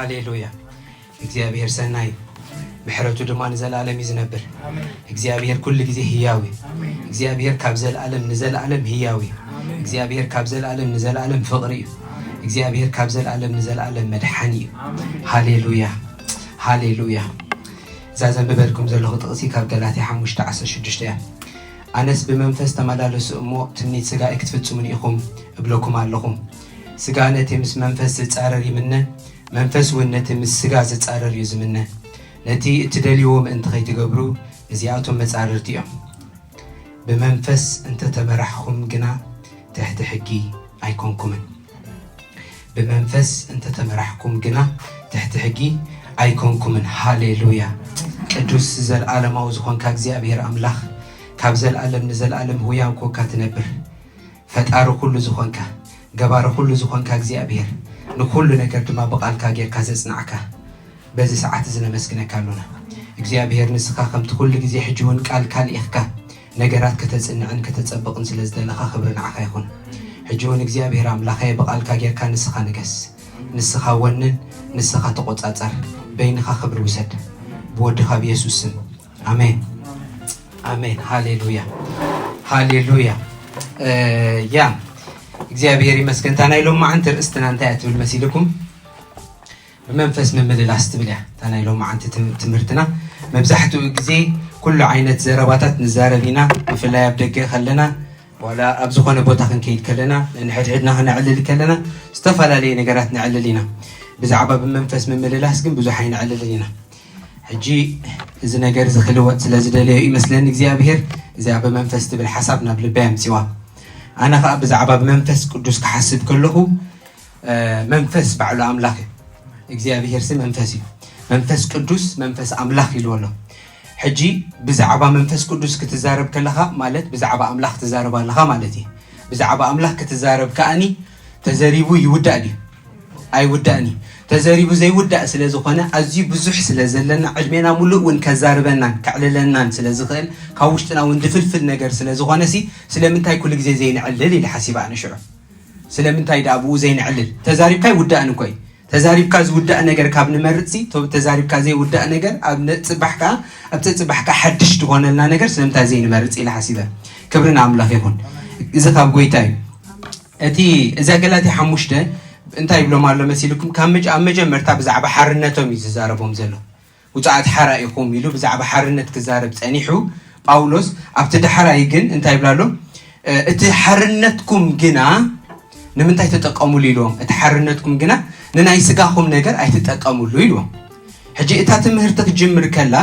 ሃሌሉያ። እግዚኣብሔር ሰናይ፣ ምሕረቱ ድማ ንዘለኣለም እዩ ዝነብር። እግዚኣብሔር ኩሉ ግዜ ህያው እዩ። እግዚኣብሔር ካብ ዘለኣለም ንዘለኣለም ህያው እዩ። እግዚኣብሔር ካብ ዘለኣለም ንዘለኣለም ፍቕሪ እዩ። እግዚኣብሔር ካብ ዘለኣለም ንዘለኣለም መድሓኒ እዩ። ሃሌሉያ፣ ሃሌሉያ። እዛ ዘንብበልኩም ዘለኹ ጥቕሲ ካብ ገላትያ ሓሙሽተ ዓሰርተ ሽዱሽተ እያ። ኣነስ ብመንፈስ ተመላለሱ እሞ ትምኒት ስጋ ኣይክትፍጽሙን ኢኹም እብለኩም ኣለኹ። ስጋ ነቲ ምስ መንፈስ ዝጻረር ይምነ፣ መንፈስ እውን ነቲ ምስ ስጋ ዝጻረር እዩ ዝምነ። ነቲ እትደልይዎ ምእንቲ ከይትገብሩ፣ እዚኣቶም መጻርርቲ እዮም። ብመንፈስ እንተ ተመራሕኹም ግና ትሕቲ ሕጊ ኣይኮንኩምን። ብመንፈስ እንተ ተመራሕኩም ግና ትሕቲ ሕጊ ኣይኮንኩምን። ሃሌሉያ። ቅዱስ ዘለዓለማዊ ዝኾንካ እግዚኣብሔር ኣምላኽ፣ ካብ ዘለዓለም ንዘለዓለም ህያው ኮንካ ትነብር፣ ፈጣሪ ኩሉ ዝኾንካ፣ ገባሪ ኩሉ ዝኾንካ እግዚኣብሔር፣ ንኩሉ ነገር ድማ ብቓልካ ጌርካ ዘጽናዕካ፣ በዚ ሰዓት እዚ ነመስግነካ ኣሎና። እግዚኣብሔር ንስኻ ከምቲ ኩሉ ግዜ ሕጂ እውን ቃልካ ልኢኽካ ነገራት ከተጽንዕን ከተጸብቕን ስለ ዝደለኻ ክብሪ ንዓኻ ይኹን። ሕጂ እውን እግዚኣብሔር ኣምላኸ ብቓልካ ጌርካ ንስኻ ንገስ፣ ንስኻ ወንን፣ ንስኻ ተቖጻጸር፣ በይንኻ ክብሪ ውሰድ። ብወድኻ ብየሱስ ስም። ኣሜን። ኣሜን። ሃሌሉያ። ሃሌሉያ። እ፣ ያ፣ እግዚኣብሔር ይመስገን። እታ ናይ ሎማዓንቲ ርእስትና እንታይ እያ ትብል መሲልኩም? ብመንፈስ ምምልላስ ትብል እያ እታ ናይ ሎማዓንቲ ትም-፣ ትምህርትና። መብዛሕትኡ ግዜ ኩሉ ዓይነት ዘረባታት ንዛረብ ኢና፣ ብፍላይ ኣብ ደገ ከለና፣ ዋላ ኣብ ዝኾነ ቦታ ክንከይድ ከለና፣ ንሕድሕድና ክነዕልል ከለና፣ ዝተፈላለየ ነገራት ነዕልል ኢና። ብዛዕባ ብመንፈስ ምምልላስ ግን ብዙሕ ኣይነዕልልን ኢና። ሕጂ እዚ ነገር እዚ ክልወጥ ስለ ዝደለዮ ይመስለኒ እግዚኣብሔር እዚኣ ብመንፈስ ትብል ሓሳብ ናብ ልበይ ኣምጺዋ። ኣነ ኸኣ ብዛዕባ ብመንፈስ ቅዱስ ክሓስብ ከለኹ፣ እ፣ መንፈስ ባዕሉ ኣምላኽ እዩ። እግዚኣብሔር ሲ መንፈስ እዩ። መንፈስ ቅዱስ መንፈስ ኣምላኽ ኢልዎ ኣሎ። ሕጂ ብዛዕባ መንፈስ ቅዱስ ክትዛረብ ከለኻ ማለት ብዛዕባ ኣምላኽ ትዛረብ ኣለኻ ማለት እዩ። ብዛዕባ ኣምላኽ ክትዛረብ ከኣኒ ተዘሪቡ ይውዳእ ድዩ? ኣይውዳእን እዩ። ተዘሪቡ ዘይውዳእ ስለ ዝኾነ ኣዝዩ ብዙሕ ስለ ዘለና ዕድሜና ሙሉእ እውን ከዛርበናን ከዕልለናን ስለ ዝኽእል ካብ ውሽጥና እውን ድፍልፍል ነገር ስለ ዝኾነ ሲ ስለምንታይ ኩሉ ግዜ ዘይንዕልል ኢለ ሓሲበ ኣነ ሽዑ። ስለምንታይ ደኣ ብኡ ዘይንዕልል? ተዛሪብካ ይውዳእን እኮ እዩ። ተዛሪብካ ዝውዳእ ነገር ካብ ንመርጽ ሲ፣ ቶ-፣ ተዛሪብካ ዘይውዳእ ነገር ኣብ ነጽባሕ ከኣ፣ ኣብ ጸጽባሕ ከኣ ሓድሽ ዝኾነልና ነገር ስለምንታይ ዘይንመርጽ ኢለ ሓሲበ። ክብሪ ንኣምላኽ ይኹን። እዚ ካብ ጎይታ እዩ። እቲ፣ እዛ ገላትያ ሓሙሽተ እንታይ ይብሎም ኣሎ መሲልኩም? ካብ መጀ-፣ ኣብ መጀመርታ ብዛዕባ ሓርነቶም እዩ ዝዛረቦም ዘሎ። ውጹዓት ሓራ ኢኹም ኢሉ ብዛዕባ ሓርነት ክዛረብ ጸኒሑ ጳውሎስ፣ ኣብቲ ዳሕራይ ግን እንታይ ይብላ ኣሎ? እ፣ እቲ ሓርነትኩም ግና ንምንታይ ተጠቀሙሉ ኢልዎም። እቲ ሓርነትኩም ግና ንናይ ስጋኹም ነገር ኣይትጠቀሙሉ ኢልዎም። ሕጂ እታ ትምህርቲ ክትጅምር ከላ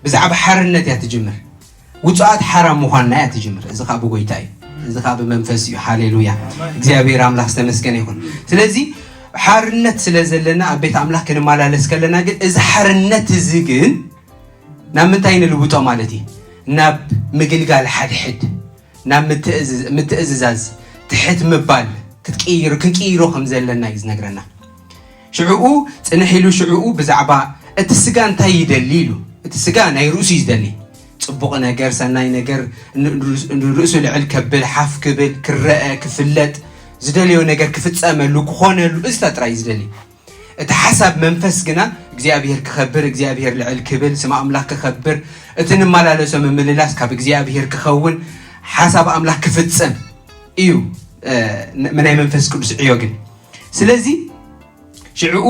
ብዛዕባ ሓርነት እያ ትጅምር። ውጹዓት ሓራ ምዃንና እያ ትጅምር። እዚ ኸኣ ብጎይታ እዩ። እዚ ኸኣ ብመንፈስ እዩ። ሃሌሉያ። እግዚኣብሔር ኣምላኽ ዝተመስገነ ይኹን። ስለዚ ሓርነት ስለ ዘለና ኣብ ቤት ኣምላኽ ክንመላለስ ከለና ግን እዚ ሓርነት እዚ ግን ናብ ምንታይ ንልውጦ ማለት እዩ? ናብ ምግልጋል ሓድሕድ፣ ናብ ምትእዝ-፣ ምትእዝዛዝ፣ ትሕት ምባል ክትቅይር-፣ ክንቅይሮ ከም ዘለና እዩ ዝነግረና። ሽዕኡ ጽንሕ ኢሉ ሽዕኡ ብዛዕባ እቲ ስጋ እንታይ ይደሊ ኢሉ። እቲ ስጋ ናይ ርእሱ እዩ ዝደሊ። ጽቡቕ ነገር፣ ሰናይ ነገር፣ ን-፣ ንርእሱ ልዕል ከብል፣ ሓፍ ክብል፣ ክረአ፣ ክፍለጥ፣ ዝደለዮ ነገር ክፍጸመሉ፣ ክኾነሉ፣ እዚ ጥራይ እዩ ዝደሊ። እቲ ሓሳብ መንፈስ ግና እግዚኣብሔር ክኸብር፣ እግዚኣብሔር ልዕል ክብል፣ ስም ኣምላኽ ክኸብር፣ እቲ ንመላለሶ ምምልላስ ካብ እግዚኣብሔር ክኸውን፣ ሓሳብ ኣምላኽ ክፍጸም እዩ፣ እ፣ ን-፣ ናይ መንፈስ ቅዱስ ዕዮ ግን። ስለዚ ሽዕኡ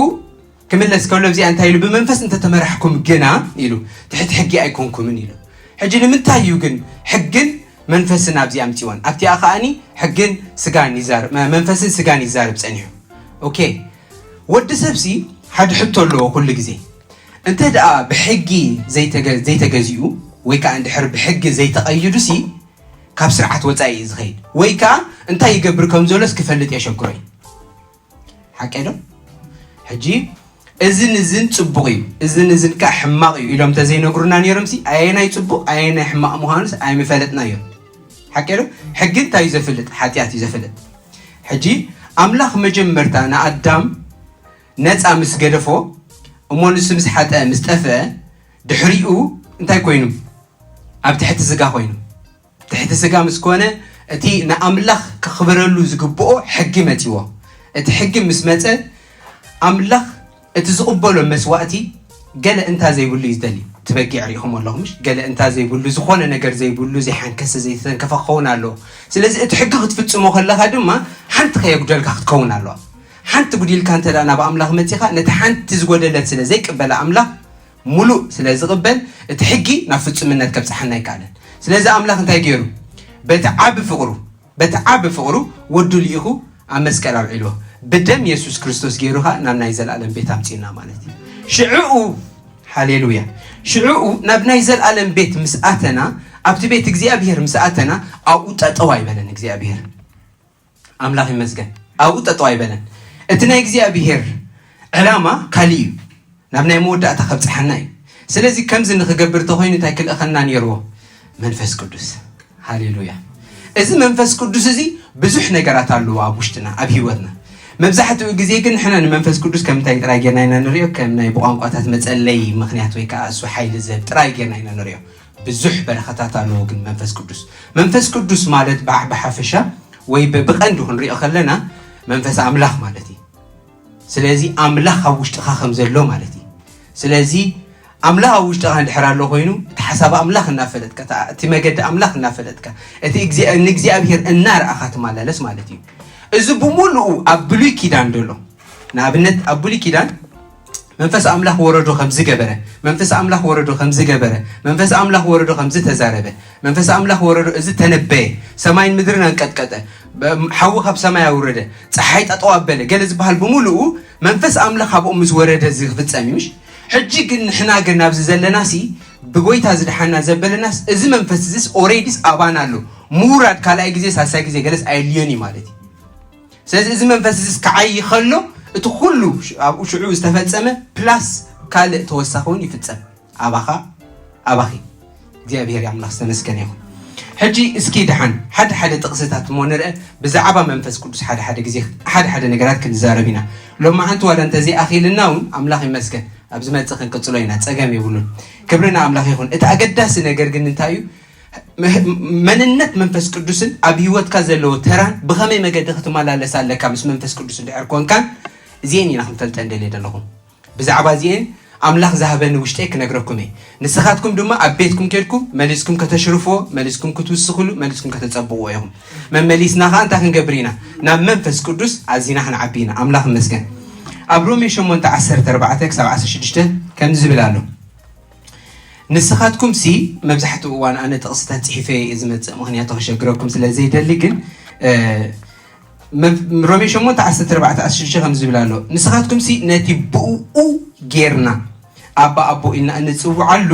ክምለስ ከሎ ኣብዚኣ እንታይ ኢሉ? "ብመንፈስ እንተተመራሕኩም ግና" ኢሉ፣ "ትሕቲ ሕጊ ኣይኮንኩምን" ኢሉ። ሕጂ ንምንታይ እዩ ግን ሕግን መንፈስን ኣብዚ ኣምጺወን? ኣብቲኣ ከኣኒ ሕግን ስጋን ይዛረብ፣ መ-፣ መንፈስን ስጋን ይዛረብ ጸኒሑ። ኦኬ፣ ወዲ ሰብሲ ሓደ ሕቶ ኣለዎ ኩሉ ግዜ። እንተ ደኣ ብሕጊ ዘይተገ-፣ ዘይተገዚኡ ወይ ከኣ እንድሕር ብሕጊ ዘይተቐይዱሲ ካብ ስርዓት ወጻኢ እዩ ዝኸይድ። ወይ ከኣ እንታይ ይገብር ከም ዘሎስ ክፈልጥ የሸግሮ እዩ። ሓቀይ ዶ? ሕጂ እዝን እዝን ጽቡቕ እዩ፣ እዝን እዝን ከኣ ሕማቕ እዩ ኢሎም እንተዘይነግሩና ነይሮምሲ፣ ኣየናይ ጽቡቕ ኣየናይ ሕማቕ ምዃኑስ ኣይምፈለጥናዮን። ሓቀይ ዶ? ሕጊ እንታይ እዩ ዘፍልጥ? ሓጢኣት እዩ ዘፍልጥ። ሕጂ ኣምላኽ መጀመርታ ንኣዳም ነጻ ምስ ገደፎ፣ እሞ ንሱ ምስ ሓጠ፣ ምስ ጠፍአ፣ ድሕሪኡ እንታይ ኮይኑ? ኣብ ትሕቲ ስጋ ኮይኑ። ትሕቲ ስጋ ምስ ኮነ፣ እቲ ንኣምላኽ ከኽብረሉ ዝግብኦ ሕጊ መጺዎ። እቲ ሕጊ ምስ መጸ፣ ኣምላኽ እቲ ዝቕበሎ መስዋእቲ ገለ እንታ ዘይብሉ እዩ ዝደሊ። እቲ በጊዕ ርኢኹም ኣለኹም፣ ምሽ? ገለ እንታ ዘይብሉ፣ ዝኾነ ነገር ዘይብሉ፣ ዘይሓንከሰ፣ ዘይተተንከፈ ክኸውን ኣለዎ። ስለዚ እቲ ሕጊ ክትፍጽሞ ከለኻ ድማ ሓንቲ ከየጉደልካ ክትከውን ኣለዋ። ሓንቲ ጉዲልካ እንተ ደኣ ናብ ኣምላኽ መጺኻ፣ ነቲ ሓንቲ ዝጎደለት ስለ ዘይቅበላ ኣምላኽ፣ ሙሉእ ስለ ዝቕበል፣ እቲ ሕጊ ናብ ፍጹምነት ከብጽሓና ኣይከኣለን። ስለዚ ኣምላኽ እንታይ ገይሩ? በቲ ዓቢ ፍቕሩ፣ በቲ ዓቢ ፍቕሩ ወዱ ልኢኹ ኣብ መስቀል ኣውዒልዎ። ብደም የሱስ ክርስቶስ ገይሩ ኸኣ ናብ ናይ ዘለኣለም ቤት ኣምጺእና ማለት እዩ። ሽዕኡ፣ ሃሌሉያ፣ ሽዕኡ ናብ ናይ ዘለኣለም ቤት ምስ ኣተና፣ ኣብቲ ቤት እግዚኣብሔር ምስ ኣተና፣ ኣብኡ ጠጠው ኣይበለን እግዚኣብሔር። ኣምላኽ ይመስገን። ኣብኡ ጠጠው ኣይበለን። እቲ ናይ እግዚኣብሔር ዕላማ ካልእ እዩ። ናብ ናይ መወዳእታ ከብጽሓና እዩ። ስለዚ ከምዚ ንኽገብር እንተኾይኑ እንታይ ክልእኸና ነይርዎ? መንፈስ ቅዱስ። ሃሌሉያ። እዚ መንፈስ ቅዱስ እዚ ብዙሕ ነገራት ኣለዎ ኣብ ውሽጥና፣ ኣብ ህይወትና። መብዛሕትኡ ግዜ ግን ንሕና ንመንፈስ ቅዱስ ከም እንታይ ጥራይ ጌርና ኢና ንሪኦ? ከም ናይ ብቋንቋታት መጸለይ ምኽንያት ወይ ከዓ እሱ ሓይሊ ዝህብ ጥራይ ጌርና ኢና ንሪኦ። ብዙሕ በረኸታት ኣለዎ ግን መንፈስ ቅዱስ። መንፈስ ቅዱስ ማለት ብዓ-፣ ብሓፈሻ ወይ ብ-፣ ብቐንዱ ክንሪኦ ከለና መንፈስ ኣምላኽ ማለት እዩ። ስለዚ ኣምላኽ ኣብ ውሽጥኻ ከም ዘሎ ማለት እዩ። ስለዚ ኣምላኽ ኣብ ውሽጥኻ እንድሕር ኣሎ ኮይኑ፣ እቲ ሓሳብ ኣምላኽ እናፈለጥካ፣ እቲ፣ እቲ መገዲ ኣምላኽ እናፈለጥካ፣ እቲ እግዚኣብ-፣ ንእግዚኣብሔር እናረኣኻ ትመላለስ ማለት እዩ። እዚ ብምሉኡ ኣብ ብሉይ ኪዳን ዘሎ። ንኣብነት ኣብ ብሉይ ኪዳን መንፈስ ኣምላኽ ወረዶ ከም ዝገበረ፣ መንፈስ ኣምላኽ ወረዶ ከም ዝገበረ፣ መንፈስ ኣምላኽ ወረዶ ከም ዝተዛረበ፣ መንፈስ ኣምላኽ ወረዶ እዚ ተነበየ፣ ሰማይን ምድርን ኣንቀጥቀጠ፣ በ-፣ ሓዊ ካብ ሰማይ ኣውረደ፣ ፀሓይ ጠጠው ኣበለ፣ ገለ ዝበሃል ብምሉኡ መንፈስ ኣምላኽ ኣብኦም ምስ ወረደ ዝፍጸም እዩ፣ ምሽ? ሕጂ ግን ንሕና ግን ኣብዚ ዘለናሲ ብጎይታ ዝደሓና ዘበለናስ እዚ መንፈስ እዚስ ኦሬዲስ ኣባና ኣሎ። ምውራድ ካልኣይ ግዜ ሳልሳይ ግዜ ገለስ ኣየድልዮን እዩ ማለት እዩ። ስለዚ እዚ መንፈስ እዚስ ክዓይ ከሎ እቲ ኩሉ ሽ-፣ ኣብኡ ሽዑ ዝተፈጸመ ፕላስ ካልእ ተወሳኺ እውን ይፍጸም። ኣባኻ፣ ኣባኺ። እግዚኣብሔር ኣምላኽ ዝተመስገነ ይኹን። ሕጂ እስኪ ደሓን ሓደ ሓደ ጥቕስታት እሞ ንርአ። ብዛዕባ መንፈስ ቅዱስ ሓደ ሓደ ግዜ ሓደ ሓደ ነገራት ክንዛረብ ኢና። ሎማዓንቲ ዋላ እንተዘይኣኺልና እውን ኣምላኽ ይመስገን፣ ኣብ ዝመጽእ ክንቅጽሎ ኢና፣ ጸገም የብሉን። ክብሪ ንኣምላኽ ይኹን። እቲ ኣገዳሲ ነገር ግን እንታይ እዩ? መህ-፣ መንነት መንፈስ ቅዱስን ኣብ ህይወትካ ዘለዎ ተራን ብኸመይ መገዲ ክትመላለስ ኣለካ ምስ መንፈስ ቅዱስ እንድሕር ኮንካን፣ እዚአን ኢና ክንፈልጠን ደልየ ዘለኹ። ብዛዕባ እዚኤን ኣምላኽ ዝሃበኒ ውሽጠይ ክነግረኩም እየ። ንስኻትኩም ድማ ኣብ ቤትኩም ኬድኩም መሊስኩም ከተሽርፍዎ፣ መሊስኩም ክትውስኽሉ፣ መሊስኩም ከተጸብቕዎ ኢኹም። መመሊስና ኸኣ እንታይ ክንገብር ኢና? ናብ መንፈስ ቅዱስ ኣዚና ክንዓቢ ኢና። ኣምላኽ ይመስገን። ኣብ ሮሜ ሸሞንተ ዓሰርተ ኣርባዕተ ክሳብ ዓሰርተ ሽዱሽተ ከምዚ ዝብል ኣሎ። ንስኻትኩም ሲ፣ መብዛሕትኡ እዋን ኣነ ጥቕስታት ጽሒፈ እየ ዝመጽእ፣ ምኽንያቱ ከሸግረኩም ስለ ዘይደሊ፣ ግን፣ እ፣ መ-፣ ሮሜ ሸሞንተ ዓሰርተ ኣርባዕተ ዓሰርተ ሽዱሽተ ከም ዝብል ኣሎ፣ ንስኻትኩም ሲ ነቲ ብእኡ ጌርና ኣባ ኣቦ ኢልና እንጽውዓሉ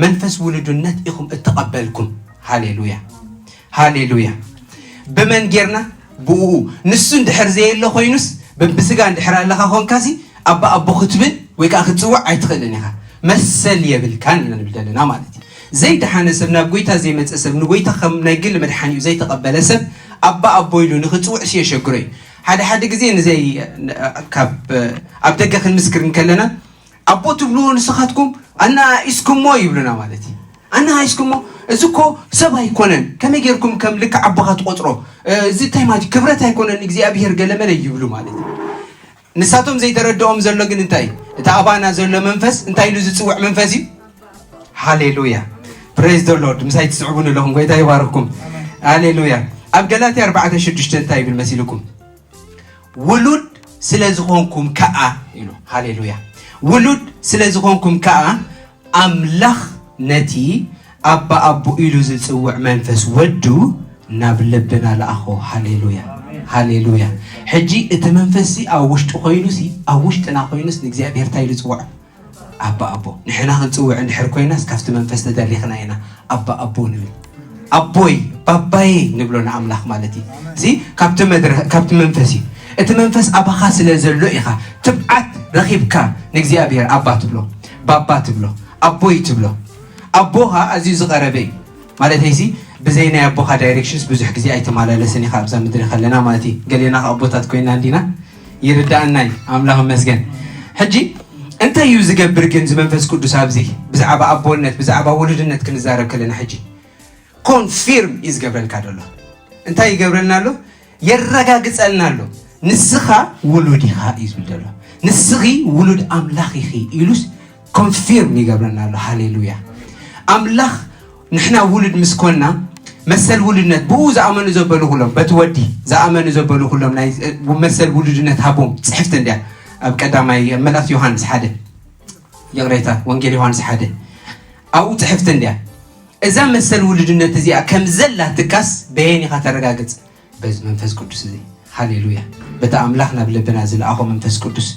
መንፈስ ውሉድነት ኢኹም እተቐበልኩም። ሃሌሉያ፣ ሃሌሉያ። ብመን ጌርና? ብእኡ። ንሱ እንድሕር ዘየለ ኮይኑስ፣ ብ-፣ ብስጋ እንድሕር ኣለኻ ኮንካሲ፣ ኣባ ኣቦ ክትብል ወይ ከዓ ክትጽውዕ ኣይትኽእልን ኢኻ። መሰል የብልካን ኢና ንብል ዘለና ማለት እዩ። ዘይደሓነ ሰብ፣ ናብ ጎይታ ዘይመጸ ሰብ፣ ንጎይታ ከም ናይ ግል መድሓኒኡ ዘይተቐበለ ሰብ፣ ኣባ ኣቦ ኢሉ ንኽጽውዕ ሲ የሸግሮ እዩ። ሓደ ሓደ ግዜ ንዘይ-፣ ካብ ኣብ ደገ ክንምስክር እንከለና፣ ኣቦ ትብልዎ ንስኻትኩም ኣነኣኢስኩሞ ይብሉና ማለት እዩ። ኣነኣኢስኩሞ፣ እዚ እኮ ሰብ ኣይኮነን፣ ከመይ ጌርኩም ከም ልክዕ ኣቦኻ ትቖጽሮ? እ፣ እዚ እንታይ ማለት እዩ? ክብረት ኣይኮነን እግዚኣብሄር ገለመለ ይብሉ ማለት እዩ። ንሳቶም ዘይተረድኦም ዘሎ ግን እንታይ እዩ? እቲ ኣባና ዘሎ መንፈስ እንታይ ኢሉ ዝጽውዕ መንፈስ እዩ? ሃሌሉያ። Praise the Lord። ምሳይ ትስዕቡኒ ኣለኹም። ጎይታ ይባርኽኩም። ሃሌሉያ። ኣብ ገላትያ ኣርባዕተ ሽዱሽተ እንታይ ይብል መሲልኩም? ውሉድ ስለ ዝኾንኩም ከኣ ኢሉ። ሃሌሉያ። ውሉድ ስለ ዝኾንኩም ከኣ ኣምላኽ ነቲ ኣባ ኣቦ ኢሉ ዝጽውዕ መንፈስ ወዱ ናብ ልብና ለኣኾ። ሃሌሉያ። ሃሌሉያ። ሕጂ እቲ መንፈስሲ ኣብ ውሽጢ ኮይኑሲ፣ ኣብ ውሽጥና ኮይኑስ ንእግዚኣብሔር እንታይ ኢሉ ይጽውዖ? ኣባ ኣቦ። ንሕና ክንጽውዕ እንድሕር ኮይናስ ካብቲ መንፈስ ተደሊኽና ኢና ኣባ ኣቦ ንብል። ኣቦይ፣ ባባዬ ንብሎ ንኣምላኽ ማለት እዩ። እዚ ካብቲ መድረ-፣ ካብቲ መንፈስ እዩ። እቲ መንፈስ ኣባኻ ስለ ዘሎ ኢኻ ትብዓት ረኺብካ ንእግዚኣብሔር ኣባ ትብሎ፣ ባባ ትብሎ፣ ኣቦይ ትብሎ። ኣቦኻ ኣዝዩ ዝቐረበ እዩ። ማለተይሲ ብዘይ ናይ ኣቦኻ ዳይሬክሽንስ ብዙሕ ግዜ ኣይተመላለስን ኢኻ ኣብዛ ምድሪ ከለና ማለት እዩ። ገሌና ከኣ ኣቦታት ኮይና እንዲና፣ ይርዳኣና እዩ። ኣምላኽ ይመስገን። ሕጂ እንታይ እዩ ዝገብር ግን እዚ መንፈስ ቅዱስ ኣብዚ ብዛዕባ ኣቦነት፣ ብዛዕባ ውሉድነት ክንዛረብ ከለና ሕጂ? ኮንፊርም እዩ ዝገብረልካ ዘሎ። እንታይ ይገብረልና ኣሎ? የረጋግጸልና ኣሎ። ንስኻ ውሉድ ኢኻ እዩ ዝብል ዘሎ። ንስኺ ውሉድ ኣምላኽ ኢኺ ኢሉስ ኮንፊርም ይገብረና ኣሎ። ሃሌሉያ። ኣምላኽ ንሕና ውሉድ ምስ ኮና መሰል ውሉድነት ብኡ ዝኣመኑ ዘበሉ ኩሎም በቲ ወዲ ዝኣመኑ ዘበሉ ኩሎም ናይ መሰል ውሉድነት ሃቦም። ጽሕፍቲ እንድያ ኣብ ቀዳማይ ኣብ መልእኽቲ ዮሃንስ ሓደ፣ ይቕሬታ፣ ወንጌል ዮሃንስ ሓደ ኣብኡ ጽሕፍቲ እንድያ። እዛ መሰል ውሉድነት እዚኣ ከም ዘላትካስ በየን ኢኻ ተረጋግጽ? በዚ መንፈስ ቅዱስ እዚ። ሃሌሉያ። በቲ ኣምላኽ ናብ ልብና ዝለኣኾ መንፈስ ቅዱስ።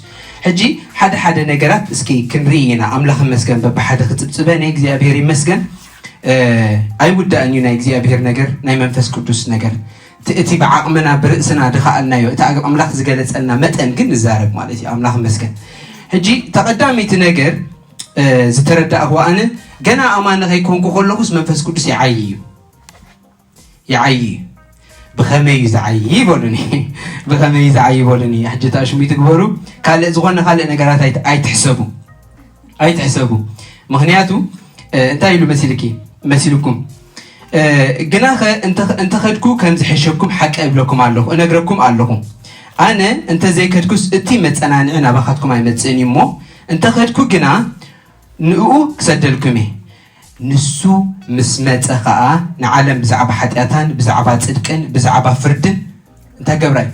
ሕጂ ሓደ ሓደ ነገራት እስኪ ክንርኢ ኢና። ኣምላኽ ይመስገን፣ በብሓደ ክጽብጽበ ናይ እግዚኣብሔር ይመስገን። እ፣ ኣይውዳእን እዩ ናይ እግዚኣብሔር ነገር፣ ናይ መንፈስ ቅዱስ ነገር። እቲ፣ እቲ ብዓቕምና ብርእስና ድኸኣልናዮ፣ እቲ ኣምላኽ ዝገለጸልና መጠን ግን ንዛረብ ማለት እዩ። ኣምላኽ ይመስገን። ሕጂ ተቐዳመይቲ ነገር፣ እ፣ ዝተረዳእኽዎ ኣነ ገና ኣማኒ ከይኮንኩ ከለኹስ መንፈስ ቅዱስ ይዓዪ እዩ። ይዓዪ እዩ። ብኸመይ እዩ ዝዓዪ በሉኒ። ብኸመይ እዩ ዝዓዪ በሉኒ። ሕጂ እታ ሽሙ ይትግበሩ። ካልእ ዝኾነ ካልእ ነገራት ኣይት-፣ ኣይትሕሰቡ። ኣይትሕሰቡ። ምኽንያቱ፣ እ፣ እንታይ ኢሉ መሲልኪ፣ መሲልኩም? እ፣ ግናኸ እንተ-፣ እንተኸድኩ ከም ዝሕሸኩም ሓቂ እብለኩም ኣለኹ፣ እነግረኩም ኣለኹ። ኣነ እንተ ዘይከድኩስ እቲ መጸናንዒ ናባኻትኩም ኣይመጽእን እዩ እሞ፣ እንተኸድኩ ግና ንእኡ ክሰደልኩም እየ። ንሱ ምስ መጸ ኸኣ ንዓለም ብዛዕባ ሓጢኣታን ብዛዕባ ጽድቅን ብዛዕባ ፍርድን እንታይ ገብራ እዩ?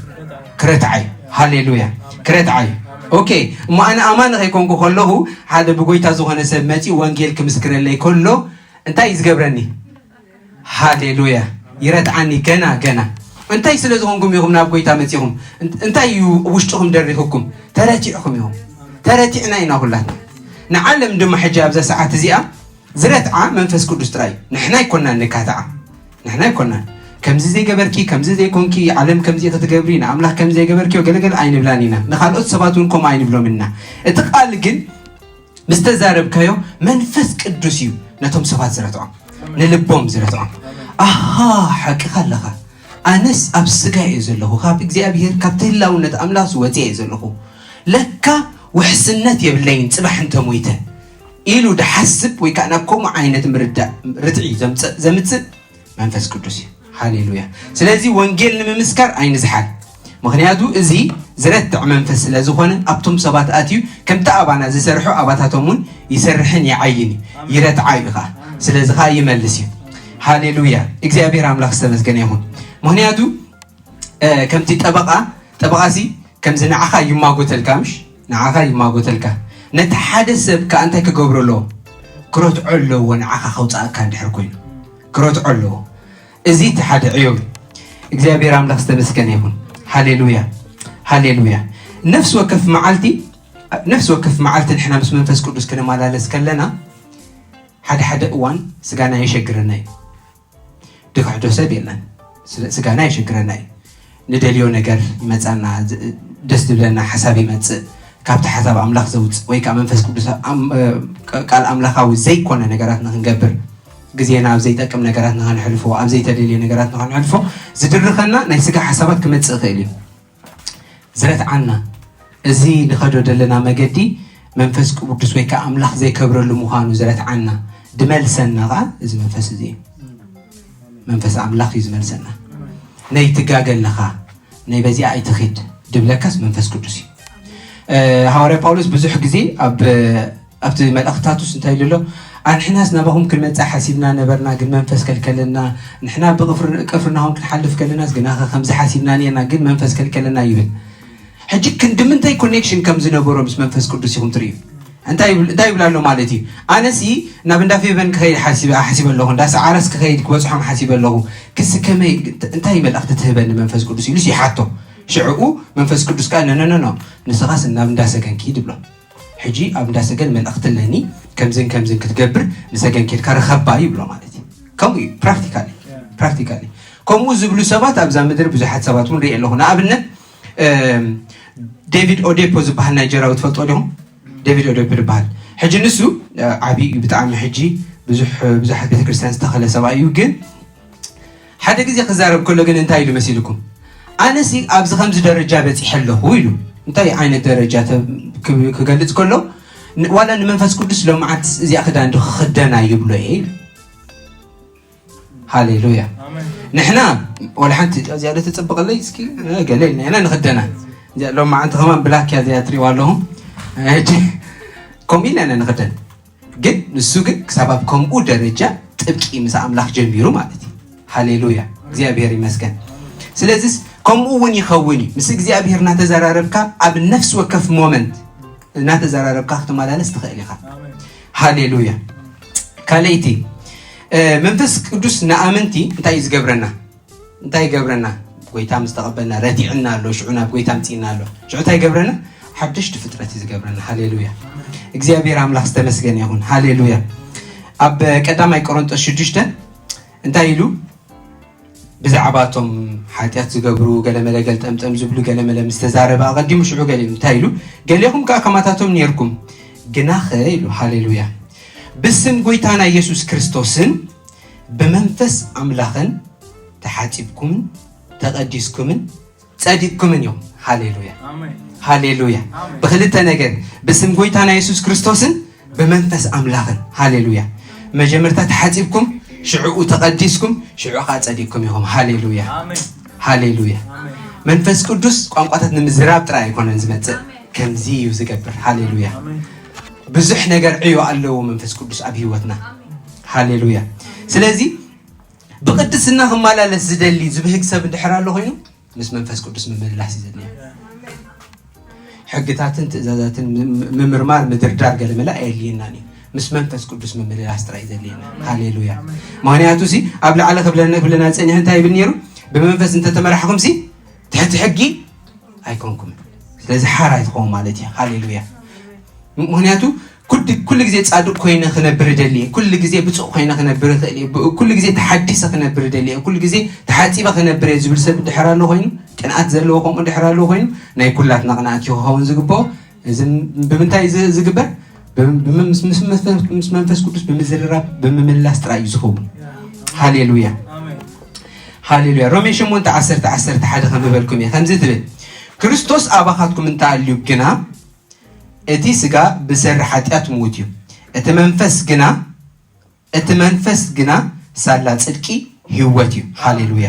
ክረትዓ እዩ። ሃሌሉያ። ክረትዓ እዩ። ኦኬ፣ እሞ ኣነ ኣማኒ ከይኮንኩ ከለኹ ሓደ ብጎይታ ዝኾነ ሰብ መጺኡ ወንጌል ክምስክረለይ ከሎ እንታይ እዩ ዝገብረኒ? ሃሌሉያ። ይረትዓኒ ገና ገና። እንታይ ስለ ዝኾንኩም ኢኹም ናብ ጎይታ መጺኹም? እን-፣ እንታይ እዩ ውሽጥኹም ደሪኹኩም? ተረቲዕኹም ኢኹም። ተረቲዕና ኢና ኩላትና። ንዓለም ድማ ሕጂ ኣብዛ ሰዓት እዚኣ ዝረትዓ መንፈስ ቅዱስ ጥራይ እዩ። ንሕና ኣይኮናን ንካትዓ። ንሕና ኣይኮናን። ከምዚ ዘይገበርኪ፣ ከምዚ ዘይኮንኪ፣ ዓለም ከምዚ ክትገብሪ፣ ንኣምላኽ ከምዚ ዘይገበርኪዮ ገለገለ ኣይንብላን ኢና። ንኻልኦት ሰባት እውን ከምኡ ኣይንብሎም ኢና። እቲ ቃል ግን ምስ ተዛረብካዮ መንፈስ ቅዱስ እዩ ነቶም ሰባት ዝረትዖም፣ ንልቦም ዝረትዖም። ኣሃ፣ ሓቅኻ ኣለኻ። ኣነስ ኣብ ስጋ እየ ዘለኹ፣ ካብ እግዚኣብሔር፣ ካብቲ ህላውነት ኣምላኽ ዝወፅእ እየ ዘለኹ። ለካ ውሕስነት የብለይን፣ ጽባሕ እንተሞይተ ኢሉ ድሓስብ ወይ ከዓ ናብ ከምኡ ዓይነት ምርዳእ፣ ርትዒ ዘምጽእ፣ ዘምጽእ መንፈስ ቅዱስ እዩ። ሃሌሉያ። ስለዚ ወንጌል ንምምስካር ኣይንዝሓል። ምኽንያቱ እዚ ዝረትዕ መንፈስ ስለ ዝኾነ ኣብቶም ሰባት ኣትዩ ከምቲ ኣባና ዝሰርሑ ኣባታቶም እውን ይሰርሕን ይዓይን እዩ። ይረትዓ እዩ ከዓ። ስለዚ ከዓ ይመልስ እዩ። ሃሌሉያ። እግዚኣብሔር ኣምላኽ ዝተመስገነ ይኹን። ምኽንያቱ፣ እ፣ ከምቲ ጠበቓ፣ ጠበቓሲ ከምዚ ንዓኻ ይማጎተልካ፣ ምሽ? ንዓኻ ይማጎተልካ። ነቲ ሓደ ሰብ ከኣ እንታይ ክገብሮ ኣለዎ? ክረትዖ ኣለዎ፣ ንዓኻ ከውጽኣካ እንድሕር ኮይኑ። ክረትዖ ኣለዎ። እዚ እቲ ሓደ ዕዮ እዩ። እግዚኣብሔር ኣምላኽ ዝተመስገነ ይኹን። ሃሌሉያ። ሃሌሉያ። ነፍሲ ወከፍ መዓልቲ፣ ነፍሲ ወከፍ መዓልቲ ንሕና ምስ መንፈስ ቅዱስ ክንመላለስ ከለና፣ ሓደ ሓደ እዋን ስጋና የሸግረና እዩ። ድክሕዶ ሰብ የለን። ስለ-፣ ስጋና የሸግረና እዩ። ንደልዮ ነገር ይመጻና፣ ዝ-፣ ደስ ዝብለና ሓሳብ ይመጽእ። ካብቲ ሓሳብ ኣምላኽ ዘውጽእ ወይ ከዓ መንፈስ ቅዱስ ኣም-፣ እ፣ ቃል ኣምላኻዊ ዘይኮነ ነገራት ንኽንገብር፣ ግዜና ኣብ ዘይጠቅም ነገራት ንኸነሕልፎ፣ ኣብ ዘይተደልየ ነገራት ንኸነሕልፎ ዝድርኸና ናይ ስጋ ሓሳባት ክመጽእ ይኽእል እዩ። ዝረትዓና፣ እዚ ንኸዶ ዘለና መገዲ መንፈስ ቅዱስ ወይ ከዓ ኣምላኽ ዘይከብረሉ ምዃኑ ዝረትዓና፣ ድመልሰና ከዓ እዚ መንፈስ እዚ እዩ። መንፈስ ኣምላኽ እዩ ዝመልሰና። ነይ ትጋገ ኣለኻ፣ ነይ በዚኣ ኣይትኺድ ድብለካስ መንፈስ ቅዱስ እዩ። እ፣ ሃዋርያ ጳውሎስ ብዙሕ ግዜ ኣብ፣ ኣብቲ መልእኽታቱስ እንታይ ኢሉ ኣሎ? ኣንሕናስ ናባኹም ክንመጽእ ሓሲብና ነበርና፣ ግን መንፈስ ከልከለና። ንሕና ብቅፍር-፣ ቅፍርናሆም ክንሓልፍ ከለናስ ግናኸ ከምዚ ሓሲብና ነርና፣ ግን መንፈስ ከልከለና ይብል። ሕጂ ክንዲ ምንታይ ኮኔክሽን ከም ዝነበሮ ምስ መንፈስ ቅዱስ ኢኹም ትርእዩ። እንታይ ይብል፣ እንታይ ይብል ኣሎ ማለት እዩ? ኣነሲ ናብ እንዳ ፌበን ክኸይድ ሓሲበ፣ ሓሲበ ኣለኹ፣ እንዳ ሰዓረስ ክኸይድ ክበጽሖም ሓሲበ ኣለኹ። ክሲ ከመይ፣ እንታይ መልእኽቲ ትህበኒ መንፈስ ቅዱስ ኢሉስ ይሓቶ። ሽዕኡ መንፈስ ቅዱስ ከኣ፣ "ኖ፣ ኖ፣ ኖ፣ ኖ፣ ንስኻስ ናብ እንዳ ሰገን ኪድ" ይብሎ። "ሕጂ ኣብ እንዳ ሰገን መልእኽቲ ኣለኒ፣ ከምዝን ከምዝን ክትገብር ንሰገን ኬድካ ርኸባ" ይብሎ ማለት እዩ። ከምኡ እዩ፣ ፕራክቲካሊ፣ ፕራክቲካሊ። ከምኡ ዝብሉ ሰባት ኣብዛ ምድሪ ብዙሓት ሰባት እውን ርኢ ኣለኹ። ንኣብነት፣ እም፣ ዴቪድ ኦዴፖ ዝበሃል ናይጀራዊ ትፈልጦ ዲኹም? ዴቪድ ኦዴፖ ዝበሃል። ሕጂ ንሱ፣ እ፣ ዓብዪ እዩ ብጣዕሚ፣ ሕጂ ብዙሕ፣ ብዙሓት ቤተክርስትያን ዝተኸለ ሰብኣይ እዩ። ግን ሓደ ግዜ ክዛረብ ከሎ ግን እንታይ ኢሉ መሲልኩም? "ኣነሲ ኣብዚ ከምዚ ደረጃ በጺሐ ኣለኹ" ኢሉ። እንታይ ዓይነት ደረጃ ተ-፣ ክ-፣ ክገልጽ ከሎ፣ ን-፣ ዋላ ንመንፈስ ቅዱስ ሎምዓት እዚኣ ክዳን ዶ ክኽደና ይብሎ እየ ኢሉ። ሃሌሉያ። ኣሜን። ንሕና ወላ ሓንቲ እዚኣ ዶ ተጸብቐለይ እስኪ፣ እ፣ ገለ ኢልና ኢና ንኽደና። ሎማዓንቲ ከማን ብላክ እያ እዚኣ ትሪእዋ ኣለኹም። ሕጂ ከምኡ ኢልና ኢና ንኽደን። ግን ንሱ ግን ክሳብ ኣብ ከምኡ ደረጃ ጥብቂ ምስ ኣምላኽ ጀሚሩ ማለት እዩ። ሃሌሉያ፣ እግዚኣብሔር ይመስገን። ስለዚስ ከምኡ እውን ይኸውን እዩ። ምስ እግዚኣብሔር እናተዘራረብካ ኣብ ነፍሲ ወከፍ ሞመንት እናተዘራረብካ ክትመላለስ ትኽእል ኢኻ። ሃሌሉያ። ካልኣይቲ፣ መንፈስ ቅዱስ ንኣመንቲ እንታይ እዩ ዝገብረና? እንታይ ይገብረና? ጎይታ ምስ ተቐበልና ረቲዕና ኣሎ፣ ሽዑ ናብ ጎይታ ምጺእና ኣሎ። ሽዑ እንታይ ይገብረና? ሓደሽቲ ፍጥረት እዩ ዝገብረና። ሃሌሉያ። እግዚኣብሔር ኣምላኽ ዝተመስገነ ይኹን። ሃሌሉያ። ኣብ ቀዳማይ ቆሮንጦስ ሽዱሽተ እንታይ ኢሉ? ብዛዕባ እቶም ሓጢኣት ዝገብሩ ገለመለ ገልጠምጠም ዝብሉ ገለመለ ምስ ተዛረበ ኣቐዲሙ ሽዑ ገሊኡ እንታይ ኢሉ? ገሌኹም ከኣ ከማታቶም ኔርኩም፣ ግናኸ ኢሉ። ሃሌሉያ። ብስም ጎይታና ኢየሱስ ክርስቶስን ብመንፈስ ኣምላኽን ተሓጺብኩምን ተቐዲስኩምን ጸዲቕኩምን እዮም። ሃሌሉያ። ሃሌሉያ። ብክልተ ነገር፣ ብስም ጎይታና የሱስ ክርስቶስን ብመንፈስ ኣምላኽን። ሃሌሉያ። መጀመርታ ተሓጺብኩም፣ ሽዕኡ ተቐዲስኩም፣ ሽዑ ኸዓ ጸዲቕኩም ኢኹም። ሃሌሉያ። ሃሌሉያ። መንፈስ ቅዱስ ቋንቋታት ንምዝራብ ጥራይ ኣይኮነን ዝመጽእ፣ ከምዚ እዩ ዝገብር። ሃሌሉያ። ብዙሕ ነገር ዕዮ ኣለዎ መንፈስ ቅዱስ ኣብ ህይወትና። ሃሌሉያ። ስለዚ ብቅድስና ክመላለስ ዝደሊ ዝብህግ ሰብ እንድሕር ኣሎ ኮይኑ፣ ምስ መንፈስ ቅዱስ ምምልላስ እዩ ዘድልዮ። ሕግታትን ትእዛዛትን ም- ምምርማር፣ ምድርዳር፣ ገለመለ ኣየድልየናን እዩ። ምስ መንፈስ ቅዱስ ምምልላስ ጥራይ እዩ ዘድልየና። ሃሌሉያ። ምክንያቱ ሲ ኣብ ላዕሊ ክብለና ክብለና ፀኒሑ እንታይ ይብል ነይሩ? ብመንፈስ እንተተመራሕኹም ሲ ትሕቲ ሕጊ ኣይኮንኩም። ስለዚ ሓራ ኣይትኸውን ማለት እዩ። ሃሌሉያ። ምክንያቱ ኩሉ ኩሉ ግዜ ጻድቕ ኮይነ ክነብር እደሊ እየ፣ ኩሉ ግዜ ብጹእ ኮይነ ክነብር እኽእል እየ፣ ብ- ኩሉ ግዜ ተሓዲሰ ክነብር እደሊ እየ፣ ኩሉ ግዜ ተሓጺበ ክነብር እየ ዝብል ሰብ ድሕር ኣሎ ኮይኑ፣ ቅንኣት ዘለዎ ከምኡ ድሕር ኣሎ ኮይኑ፣ ናይ ኩላትና ቅንኣት እዩ ክኸውን ዝግብኦ። እዚ ም- ብምንታይ ዝ- ዝግበር? ብም- ብም- ምስ- ምስ- ምስ- ምስ መንፈስ ቅዱስ ብምዝርራብ ብምምላስ ጥራይ እዩ ዝኸውን። ሃሌሉያ። ሃሌሉያ። ሮሜ ሸሞንተ ዓሰርተ ዓሰርተ ሓደ ከም ዝበልኩም እየ ከምዚ ትብል፣ ክርስቶስ ኣባኻትኩም እንተኣልዩ ግና እቲ ስጋ ብሰሪ ሓጢኣት ምዉት እዩ፣ እቲ መንፈስ ግና እቲ መንፈስ ግና ሳላ ጽድቂ ህይወት እዩ። ሃሌሉያ።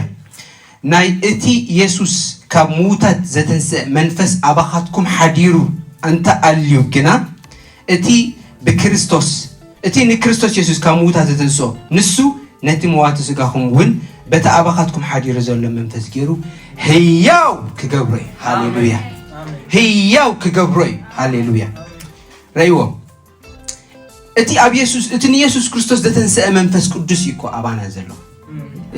ናይ እቲ የሱስ ካብ ምዉታት ዘተንስአ መንፈስ ኣባኻትኩም ሓዲሩ እንተ ኣልዩ ግና እቲ ብክርስቶስ እቲ ንክርስቶስ የሱስ ካብ ምዉታት ዘተንስኦ ንሱ ነቲ መዋቲ ስጋኹም እውን በቲ ኣባኻትኩም ሓዲሩ ዘሎ መንፈስ ገይሩ ህያው ክገብሮ እዩ። ሃሌሉያ። ህያው ክገብሮ እዩ። ሃሌሉያ። ረእይዎ። እቲ ኣብ የሱስ እቲ ንየሱስ ክርስቶስ ዘተንስአ መንፈስ ቅዱስ እዩ እኮ ኣባና ዘሎ።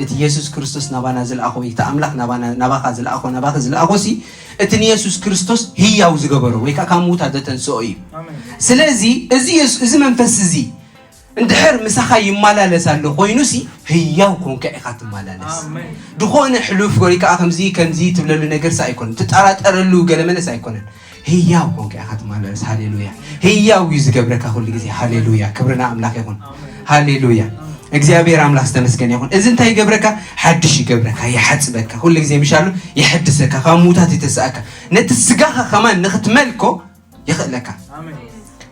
እቲ የሱስ ክርስቶስ ናባና ዝለኣኾ ወይ እቲ ኣምላኽ ናባና ናባኻ ዝለኣኾ ናባኺ ዝለኣኾ ሲ እቲ ንየሱስ ክርስቶስ ህያው ዝገበሮ ወይ ከዓ ካብ ምዉታት ዘተንስኦ እዩ። ስለዚ እዚ የሱ- እዚ መንፈስ እዚ እንድሕር ምሳኻ ይመላለስ ኣሎ ኮይኑሲ ህያው ኮንካ ኢኻ ትመላለስ። ድኾነ ሕሉፍ ወይ ከዓ ከምዚ ከምዚ ትብለሉ ነገርሲ ኣይኮነን፣ ትጠራጠረሉ ገለመለስ ኣይኮነን። ህያው ኮንካ ኢኻ ትመላለስ። ሃሌሉያ። ህያው እዩ ዝገብረካ ኩሉ ግዜ። ሃሌሉያ። ክብሪ ንኣምላኽ ይኹን። ሃሌሉያ። እግዚኣብሔር ኣምላኽ ዝተመስገነ ይኹን። እዚ እንታይ ይገብረካ? ሓድሽ ይገብረካ፣ ይሓጽበካ፣ ኩሉ ግዜ ምሻሉ ይሕድሰካ፣ ካብ ምዉታት ይተስኣካ። ነቲ ስጋኻ ከማን ንኽትመልኮ ይኽእለካ።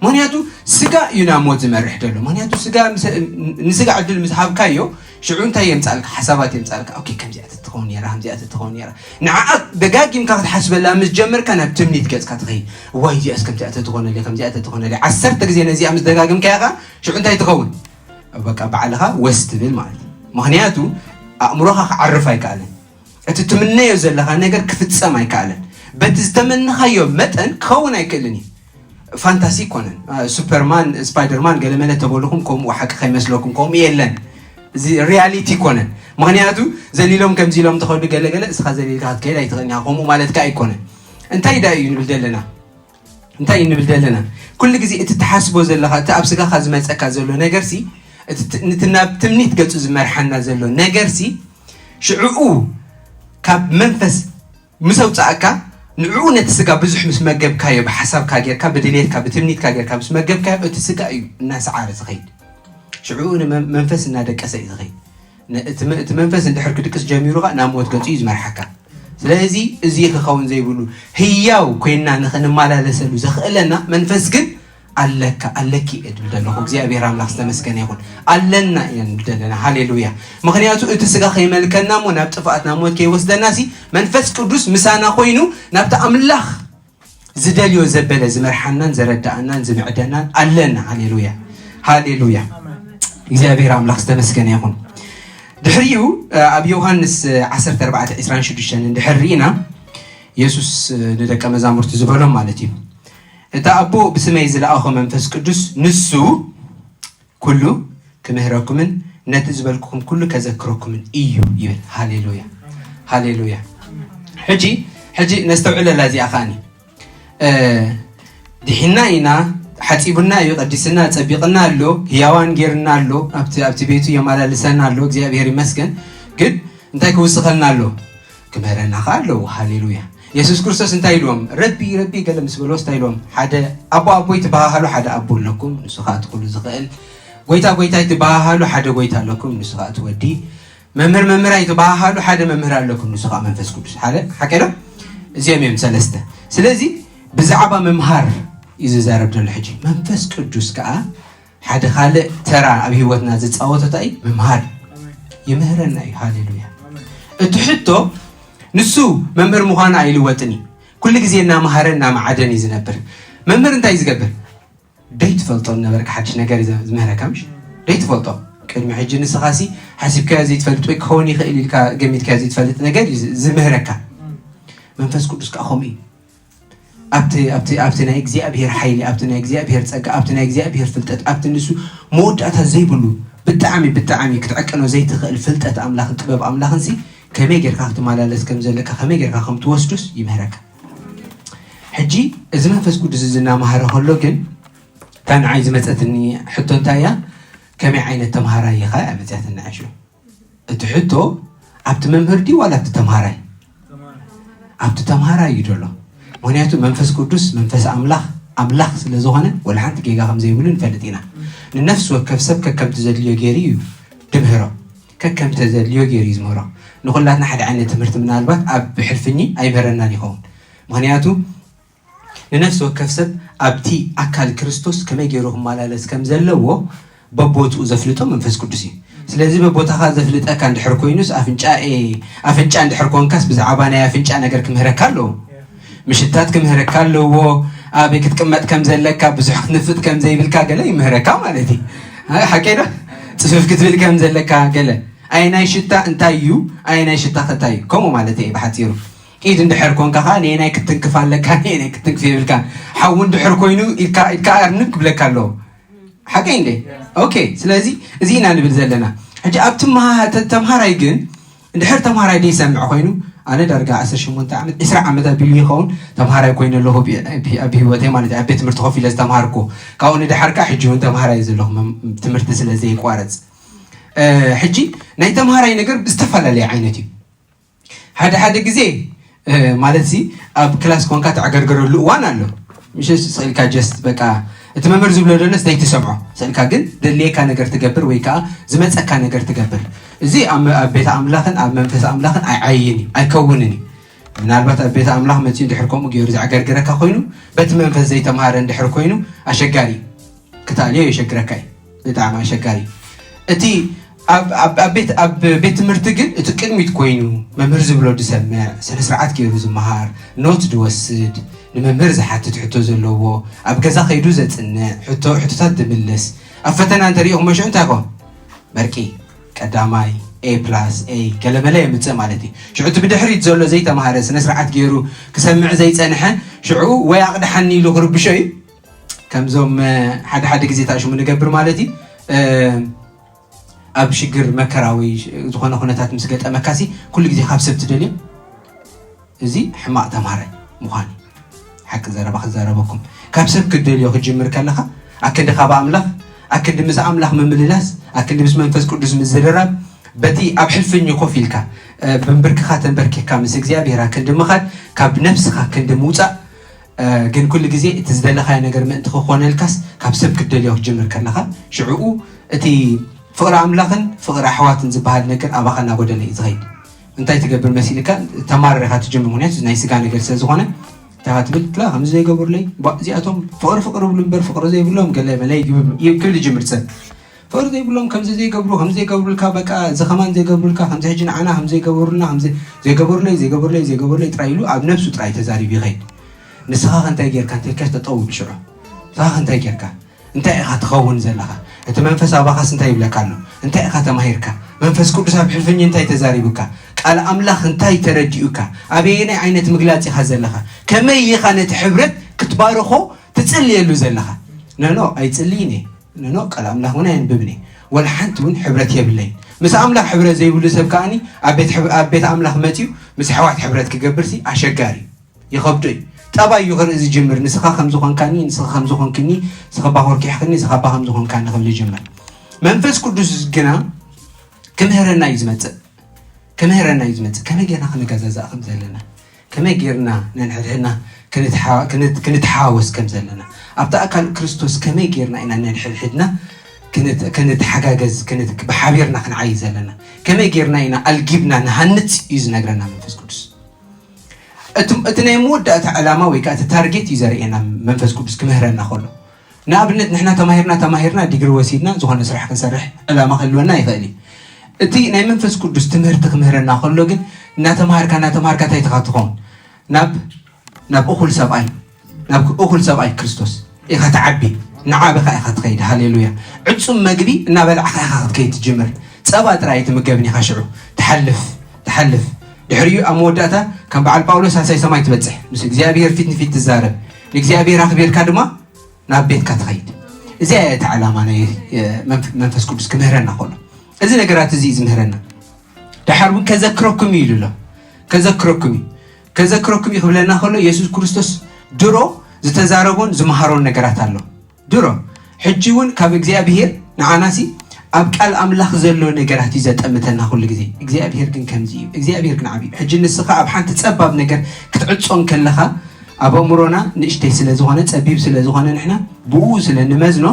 ምክንያቱ ስጋ እዩ ናብ ሞት ዝመርሕ ዘሎ። ምክንያቱ ስጋ ምስ- ንስጋ ዕድል ምስ ሃብካዮ ሽዑ እንታይ የምፃልካ? ሓሳባት የምፃልካ። ኦኬ፣ ከምዚኣ ተትኸውን ነራ፣ ከምዚኣ ተትኸውን ነራ። ንዓኣ ደጋጊምካ ክትሓስበላ ምስ ጀመርካ ናብ ትምኒት ገፅካ ትኸይድ። ዋይ እዚኣስ ከምዚኣ ተትኾነለይ፣ ከምዚኣ ተትኾነለይ። ዓሰርተ ግዜ ነዚኣ ምስ ደጋግምካያ ኸዓ ሽዑ እንታይ ትኸውን? በቃ ባዕልኻ ወስ ትብል ማለት እዩ። ምክንያቱ ኣእምሮኻ ክዓርፍ ኣይከኣልን። እቲ ትምነዮ ዘለኻ ነገር ክፍጸም ኣይከኣለን። በቲ ዝተመነኻዮ መጠን ክኸውን ኣይክእልን እዩ። ፋንታሲ ይኮነን። ሱፐርማን፣ ስፓይደርማን ገለመለ ተበልኹም ከምኡ ሓቂ ከይመስለኩም፣ ከምኡ የለን። እዚ ሪያሊቲ ይኮነን። ምክንያቱ ዘሊሎም ከምዚ ኢሎም ተኸዱ ገለገለ እስኻ ዘሊልካ ክትከይድ ኣይትኽእልን ኢኻ። ከምኡ ማለት ከኣ ኣይኮነን። እንታይ ዳ እዩ ንብል ዘለና? እንታይ እዩ ንብል ዘለና? ኩሉ ግዜ እቲ ትሓስቦ ዘለኻ፣ እቲ ኣብ ስጋኻ ዝመጸካ ዘሎ ነገርሲ፣ እቲ ት- ነቲ ናብ ትምኒት ገጹ ዝመርሓና ዘሎ ነገርሲ፣ ሽዕኡ ካብ መንፈስ ምስ ኣውጻእካ፣ ንዕኡ ነቲ ስጋ ብዙሕ ምስ መገብካዮ፣ ብሓሳብካ ጌርካ፣ ብድሌትካ፣ ብትምኒትካ ጌርካ ምስ መገብካዮ፣ እቲ ስጋ እዩ እናሰዓረ ዝኸይድ። ሽዕኡ ንመን- መንፈስ እናደቀሰ እዩ ዝኸይድ። ነ- እቲ መ- እቲ መንፈስ እንድሕር ክድቅስ ጀሚሩ ኸዓ ናብ ሞት ገጹ እዩ ዝመርሓካ። ስለዚ እዚ ክኸውን ዘይብሉ ህያው ኮይንና ንኽንመላለሰሉ ዘኽእለና መንፈስ ግን ኣለካ ኣለኪ እየ ድብል ዘለኹ። እግዚኣብሔር ኣምላኽ ዝተመስገነ ይኹን። ኣለና እየ ንብል ዘለና። ሃሌሉያ። ምኽንያቱ እቲ ስጋ ከይመልከና እሞ ናብ ጥፍኣት ናብ ሞት ከይወስደና ሲ መንፈስ ቅዱስ ምሳና ኮይኑ ናብቲ ኣምላኽ ዝደልዮ ዘበለ ዝመርሓናን ዘረዳኣናን ዝምዕደናን ኣለና። ሃሌሉያ ሃሌሉያ። እግዚኣብሔር ኣምላኽ ዝተመስገነ ይኹን። ድሕሪኡ ኣብ ዮሃንስ ዓሰርተ ኣርባዕተ ዕስራን ሽዱሽተን እንድሕር ርኢና የሱስ ንደቀ መዛሙርቲ ዝበሎም ማለት እዩ፣ እቲ ኣቦ ብስመይ ዝለኣኾ መንፈስ ቅዱስ ንሱ ኩሉ ክምህረኩምን ነቲ ዝበልኩኹም ኩሉ ከዘክረኩምን እዩ ይብል። ሃሌሉያ ሃሌሉያ። ሕጂ ሕጂ ነስተውዕለላ እዚኣ ከኣኒ ድሒና ኢና፣ ሓፂቡና እዩ፣ ቀዲስና ጸቢቕና ኣሎ፣ ህያዋን ጌርና ኣሎ፣ ኣብቲ ኣብቲ ቤቱ የማላልሰና ኣሎ። እግዚኣብሔር ይመስገን። ግን እንታይ ክውስኸልና ኣሎ? ክምህረና ከ ኣለዎ። ሃሌሉያ። የሱስ ክርስቶስ እንታይ ኢልዎም? ረቢ ረቢ ገለ ምስ በልዎስ እንታይ ኢልዎም? ሓደ ኣቦ ኣቦይ ትበሃሃሉ ሓደ ኣቦ ኣለኩም፣ ንሱ ከኣ እቲ ኩሉ ዝኽእል። ጎይታ ጎይታይ ትበሃሃሉ ሓደ ጎይታ ኣለኩም፣ ንሱ ከኣ እቲ ወዲ። መምህር መምህራይ ትበሃሃሉ ሓደ መምህር ኣለኩም፣ ንሱ ከኣ መንፈስ ቅዱስ። ሓደ ሓቂ ዶ? እዚኦም እዮም ሰለስተ። ስለዚ ብዛዕባ ምምሃር እዩ ዝዛረብ ዘሎ ሕጂ። መንፈስ ቅዱስ ከኣ ሓደ ካልእ ተራ ኣብ ህይወትና ዝጻወቶ እንታይ እዩ? ምምሃር። ይምህረና እዩ። ሃሌሉያ። እቲ ሕቶ ንሱ መምህር ምዃኑ ኣይልወጥን እዩ። ኩሉ ግዜ እናመሃረ እናመዓደን እዩ ዝነብር። መምህር እንታይ እዩ ዝገብር? ደይትፈልጦ እናበልካ ሓድሽ ነገር እዩ ዝምህረካ፣ ምሽ? ደይትፈልጦ። ቅድሚ ሕጂ ንስኻሲ ሓሲብካዮ ዘይትፈልጥ ወይ ክኸውን ይኽእል ኢልካ ገሚትካዮ ዘይትፈልጥ ነገር እዩ ዝምህረካ። መንፈስ ቅዱስ ከኣ ከምኡ እዩ። ኣብቲ ኣብቲ ኣብቲ ናይ እግዚኣብሔር ሓይሊ፣ ኣብቲ ናይ እግዚኣብሔር ጸጋ፣ ኣብቲ ናይ እግዚኣብሔር ፍልጠት፣ ኣብቲ ንሱ መወዳእታ ዘይብሉ ብጣዕሚ ብጣዕሚ ክትዕቅኖ ዘይትኽእል ፍልጠት ኣምላኽን ጥበብ ኣምላኽን ሲ ከመይ ጌርካ ክትመላለስ ከም ዘለካ፣ ከመይ ጌርካ ከም ትወስዱስ ይምህረካ። ሕጂ እዚ መንፈስ ቅዱስ እዚ እናመሃረ ከሎ ግን እታ ንዓይ ዝመጸትኒ ሕቶ እንታይ እያ? ከመይ ዓይነት ተምሃራይ ኢኻ እያ መጽያትኒ። ዕሹ እቲ ሕቶ ኣብቲ መምህር ድዩ ዋላ ኣብቲ ተምሃራይ? ኣብቲ ተምሃራይ እዩ ዘሎ። ምክንያቱ መንፈስ ቅዱስ መንፈስ ኣምላኽ ኣምላኽ ስለ ዝኾነ ወላ ሓንቲ ጌጋ ከም ዘይብሉ ንፈልጥ ኢና። ንነፍሲ ወከፍ ሰብ ከከምቲ ዘድልዮ ገይሩ እዩ ድምህሮ። ከከምቲ ዘድልዮ ገይሩ እዩ ዝምህሮ። ንኹላትና ሓደ ዓይነት ትምህርቲ ምናልባት ኣብ ሕልፍኝ ኣይምህረናን ይኸውን። ምክንያቱ ንነፍሲ ወከፍ ሰብ ኣብቲ ኣካል ክርስቶስ ከመይ ገይሩ ክመላለስ ከም ዘለዎ በቦትኡ ዘፍልጦ መንፈስ ቅዱስ እዩ። ስለዚ በቦታኻ ዘፍልጠካ እንድሕር ኮይኑስ ኣፍንጫ ኤ ኣፍንጫ እንድሕር ኮንካስ ብዛዕባ ናይ ኣፍንጫ ነገር ክምህረካ ኣለዎ። ምሽታት ክምህረካ ኣለዎ። ኣበይ ክትቅመጥ ከም ዘለካ፣ ብዙሕ ክትንፍጥ ከም ዘይብልካ ገለ ይምህረካ ማለት እዩ። ኣይ፣ ሓቀይ ዶ? ጽፍፍ ክትብል ከም ዘለካ ገለ። ኣየናይ ሽታ እንታይ እዩ? ኣየናይ ሽታ ከ እንታይ እዩ? ከምኡ ማለት እየ ብሓጺሩ። ኢድ እንድሕር ኮንካ ከኣ ነየናይ ክትትንክፍ ኣለካ፣ ነየናይ ክትትንክፍ የብልካን። ሓዊ እንድሕር ኮይኑ ኢድካ ኢድካ ኣርንብ ክብለካ ኣለዎ። ሓቀይ እንዴ? ኦኬ። ስለዚ እዚ ኢና ንብል ዘለና። ሕጂ ኣብቲ መሃ- ተ- ተምሃራይ ግን እንድሕር ተምሃራይ ደይሰምዕ ኮይኑ፣ ኣነ ዳርጋ ዓሰርተ ሸሞንተ ዓመት፣ ዕስራ ዓመት ኣቢሉ ይኸውን ተምሃራይ ኮይነ ኣለኹ፣ ብ- ብ- ኣብ ህይወተይ ማለት እዩ። ኣብ ቤት ትምህርቲ ኮፍ ኢለ ዝተምሃርኩ፣ ካብኡ ንድሓር ከኣ ሕጂ እውን ተምሃራይ ዘለኹ፣ መም- ትምህርቲ ስለ ዘይቋረጽ። እ፣ ሕጂ ናይ ተምሃራይ ነገር ዝተፈላለየ ዓይነት እዩ። ሓደ ሓደ ግዜ እ፣ ማለት ሲ ኣብ ክላስ ኮንካ ተዕገርገረሉ እዋን ኣሎ። ምሽ ስቕ ኢልካ ጀስት በቃ እቲ መምህር ዝብሎ ደለስ ዘይትሰምዖ፣ ስቕ ኢልካ ግን ደልየካ ነገር ትገብር ወይ ከዓ ዝመፀካ ነገር ትገብር። እዚ ኣብ ኣብ ቤተ ኣምላኽን ኣብ መንፈስ ኣምላኽን ኣይዓይን እዩ፣ ኣይከውንን እዩ። ምናልባት ኣብ ቤተ ኣምላኽ መፂኡ እንድሕር ከምኡ ገይሩ ዘዕገርግረካ ኮይኑ፣ በቲ መንፈስ ዘይተምሃረ እንድሕር ኮይኑ ኣሸጋሪ እዩ። ክተኣልዮ የሸግረካ እዩ። ብጣዕሚ ኣሸጋሪ እዩ። እቲ ኣብ ኣብ ኣብ ቤት ኣብ ቤት ትምህርቲ ግን እቲ ቅድሚት ኮይኑ መምህር ዝብሎ ዝሰምዕ፣ ስነ ስርዓት ገይሩ ዝመሃር፣ ኖት ዝወስድ፣ ንመምህር ዝሓትት ሕቶ ዘለዎ፣ ኣብ ገዛ ከይዱ ዘጽንዕ፣ ሕቶ ሕቶታት ዝምልስ፣ ኣብ ፈተና እንተሪኢኹሞ ሽዑ እንታይ ይኾን? በርቂ ቀዳማይ ኤ ፕላስ ኤ ገለመለ የምጽእ ማለት እዩ። ሽዑ እቲ ብድሕሪት ዘሎ ዘይተማሃረ ስነ ስርዓት ገይሩ ክሰምዕ ዘይጸንሐ ሽዑ ወይ ኣቕድሓኒ ኢሉ ክርብሾ እዩ። ከምዞም ሓደ ሓደ ግዜ ታሽሙ ንገብር ማለት እዩ። ኣብ ሽግር መከራ ወይ ዝኾነ ኩነታት ምስ ገጠመካሲ ኩሉ ግዜ ካብ ሰብ ትደልዮ። እዚ ሕማቕ ተማሃራይ ምዃን እዩ። ሓቂ ዘረባ ክዛረበኩም፣ ካብ ሰብ ክትደልዮ ክትጅምር ከለኻ ኣክንዲ ካብ ኣምላኽ፣ ኣክንዲ ምስ ኣምላኽ ምምልላስ፣ ኣክንዲ ምስ መንፈስ ቅዱስ ምዝርራብ፣ በቲ ኣብ ሕልፍኝ ኮፍ ኢልካ ብንብርክኻ ተንበርኪካ ምስ እግዚኣብሔር ኣክንዲ ምኻድ፣ ካብ ነብስኻ ክንዲ ምውፃእ። ግን ኩሉ ግዜ እቲ ዝደለኻዮ ነገር ምእንቲ ክኾነልካስ ካብ ሰብ ክትደልዮ ክትጅምር ከለኻ ሽዕኡ እቲ ፍቕሪ ኣምላኽን ፍቕሪ ኣሕዋትን ዝበሃል ነገር ኣባኻ እናጎደለ እዩ ዝኸይድ። እንታይ ትገብር መሲልካ? ተማርር ኢኻ ትጅምር፣ ምክንያቱ ናይ ስጋ ነገር ስለ ዝኾነ እንታይ ትብል ትላ ከምዚ ዘይገብሩለይ ባ- እዚኣቶም ፍቕሪ ፍቕሪ ብሉ እምበር ፍቕሪ ዘይብሎም ገለ መለ ይግብ- ይብል ይጅምር ሰብ ፍቕሪ ዘይብሎም ከምዚ ዘይገብሩ ከምዚ ዘይገብሩልካ በቃ እዚ ከማን ዘይገብሩልካ ከምዚ ሕጂ ንዓና ከም ዘይገበሩልና ከምዚ ዘይገበሩለይ ዘይገበሩለይ ዘይገበሩለይ ጥራይ ኢሉ ኣብ ነብሱ ጥራይ ተዛሪቡ ይኸይድ። ንስኻ ከ እንታይ ጌርካ እንተልካሽ ተጠው ኢሉ ሽዑ ንስኻ ከ እንታይ ጌርካ እንታይ ኢኻ ትኸውን ዘለኻ? እቲ መንፈስ ኣባኻስ እንታይ ይብለካ ኣሎ? እንታይ ኢኻ ተማሂርካ? መንፈስ ቅዱስ ኣብ ሕልፍኝ እንታይ ተዛሪቡካ? ቃል ኣምላኽ እንታይ ተረዲኡካ? ኣበየናይ ዓይነት ምግላጽ ኢኻ ዘለኻ? ከመይ ኢኻ ነቲ ሕብረት ክትባርኾ ትጽልየሉ ዘለኻ? ነኖ ኣይጽልይን እየ። ነኖ ቃል ኣምላኽ እውን ኣየንብብን እየ። ወላ ሓንቲ እውን ሕብረት የብለይን። ምስ ኣምላኽ ሕብረት ዘይብሉ ሰብ ከኣኒ ኣብ ቤት ኣብ ቤት ኣምላኽ መጺኡ ምስ ኣሕዋት ሕብረት ክገብርሲ ኣሸጋሪ እዩ። ይኸብዶ እዩ። ጠባይ እዩ ክርኢ ዝጅምር። ንስኻ ከም ዝኾንካኒ፣ ንስኻ ከም ዝኾንክኒ፣ ንስኻ ባኾር ኪሕክኒ፣ ንስኻ ባ ከም ዝኾንካኒ ክብል ይጅምር። መንፈስ ቅዱስ ግና ክምህረና እዩ ዝመጽእ። ክምህረና እዩ ዝመጽእ። ከመይ ጌርና ክንገዛዛእ ከም ዘለና፣ ከመይ ጌርና ነንሕድሕድና ክንትሓ- ክንት- ክንተሓዋወስ ከም ዘለና፣ ኣብቲ ኣካል ክርስቶስ ከመይ ጌርና ኢና ነንሕድሕድና ክንት- ክንተሓጋገዝ፣ ክንት- ብሓቢርና ክንዓይ ዘለና፣ ከመይ ጌርና ኢና ኣልጊብና ንሃንጽ እዩ ዝነግረና መንፈስ ቅዱስ። እቲ እቲ ናይ መወዳእታ ዕላማ ወይ ከዓ እቲ ታርጌት እዩ ዘርእየና መንፈስ ቅዱስ ክምህረና ከሎ። ንኣብነት ንሕና ተማሂርና ተማሂርና ዲግሪ ወሲድና ዝኾነ ስራሕ ክንሰርሕ ዕላማ ክህልወና ይኽእል እዩ። እቲ ናይ መንፈስ ቅዱስ ትምህርቲ ክምህረና ከሎ ግን እናተማሃርካ እናተማሃርካ እንታይ ትኻ ትኸውን ናብ ናብ እኹል ሰብኣይ ናብ እኹል ሰብኣይ ክርስቶስ ኢኻ ትዓቢ። ንዓበኻ ኢኻ ትኸይድ። ሃሌሉያ። ዕጹም መግቢ እናበላዕኻ ኢኻ ክትከይድ ትጅምር። ጸባ ጥራይ ትምገብን ኢኻ ሽዑ ትሓልፍ ትሓልፍ ድሕሪኡ ኣብ መወዳእታ ከም በዓል ጳውሎስ ሳልሳይ ሰማይ ትበጽሕ ምስ እግዚኣብሔር ፊት ንፊት ትዛረብ ንእግዚኣብሔር ኣኽቢርካ ድማ ናብ ቤትካ ትኸይድ። እዚኣ እያ እቲ ዕላማ ናይ መንፈስ ቅዱስ ክምህረና ከሎ እዚ ነገራት እዚ እዩ ዝምህረና። ደሓር እውን ከዘክረኩም እዩ ኢሉ ኣሎ። ከዘክረኩም እዩ ከዘክረኩም እዩ ክብለና ከሎ የሱስ ክርስቶስ ድሮ ዝተዛረቦን ዝመሃሮን ነገራት ኣሎ። ድሮ ሕጂ እውን ካብ እግዚኣብሄር ንዓናሲ ኣብ ቃል ኣምላኽ ዘሎ ነገራት እዩ ዘጠምተና ኩሉ ግዜ። እግዚኣብሄር ግን ከምዚ እዩ። እግዚኣብሄር ግን ዓብዩ። ሕጂ ንስኻ ኣብ ሓንቲ ጸባብ ነገር ክትዕጾ እንከለኻ ኣብ ኣእምሮና ንእሽተይ ስለ ዝኾነ ጸቢብ ስለ ዝኾነ ንሕና ብኡ ስለ ንመዝኖ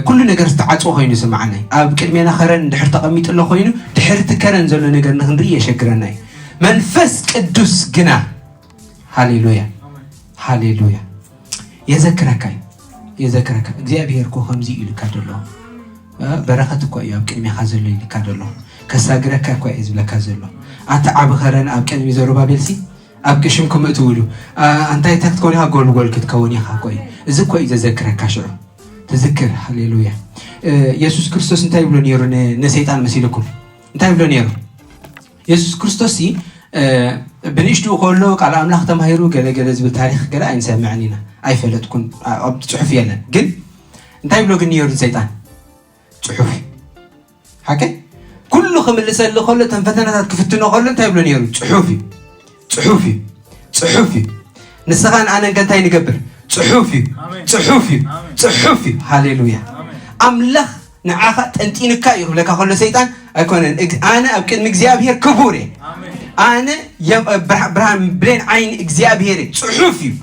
ኩሉ ነገር ዝተዓጽወ ኮይኑ ይስምዓና እዩ። ኣብ ቅድሜና ከረን ድሕር ተቐሚጡ ኣሎ ኮይኑ ድሕርቲ ከረን ዘሎ ነገር ንክንርኢ የሸግረና እዩ። መንፈስ ቅዱስ ግና ሃሌሉያ ሃሌሉያ የዘክረካ እዩ የዘክረካ እግዚኣብሔር እኮ ከምዚ ኢሉካ ደሎ በረኸት እኮ እዩ ኣብ ቅድሜኻ ዘሎ ኢልካ ደሎ ከሳግረካ እኳ እዩ ዝብለካ ዘሎ ኣቲ ዓቢ ኸረን ኣብ ቅድሚ ዘሩባቤልሲ ኣብ ቅሽም ክምእትው ኢሉ ኣንታይ ተክትከውን ኢኻ ጎልጎል ክትከውን ኢኻ እኮ እዩ እዚ እኮ እዩ ዘዘክረካ ሽዑ ትዝክር ሃሌሉያ የሱስ ክርስቶስ እንታይ ይብሎ ነይሩ ንሰይጣን መሲልኩም እንታይ ይብሎ ነይሩ የሱስ ክርስቶስ ሲ ብንእሽትኡ ከሎ ቃል ኣምላኽ ተማሂሩ ገለገለ ዝብል ታሪክ ገለ ኣይንሰምዕን ኢና ኣይፈለጥኩን ኣብ ፅሑፍ የለን ግን እንታይ ይብሎ ግን ነይሩ ንሰይጣን ፅሑፍ እዩ ሓቀ ኩሉ ክምልሰሉ ከሎ እተን ፈተናታት ክፍትኖ ከሎ እንታይ ይብሎ ነይሩ ፅሑፍ እዩ ፅሑፍ እዩ ፅሑፍ እዩ ንስኻን ኣነን ከ እንታይ ንገብር ፅሑፍ እዩ ፅሑፍ እዩ ፅሑፍ እዩ ሃሌሉያ ኣምላኽ ንዓኻ ጠንጢንካ እዩ ክብለካ ከሎ ሰይጣን ኣይኮነን ኣነ ኣብ ቅድሚ እግዚኣብሄር ክቡር እየ ኣነ ብርሃን ብሌን ዓይኒ እግዚኣብሄር እየ ፅሑፍ እዩ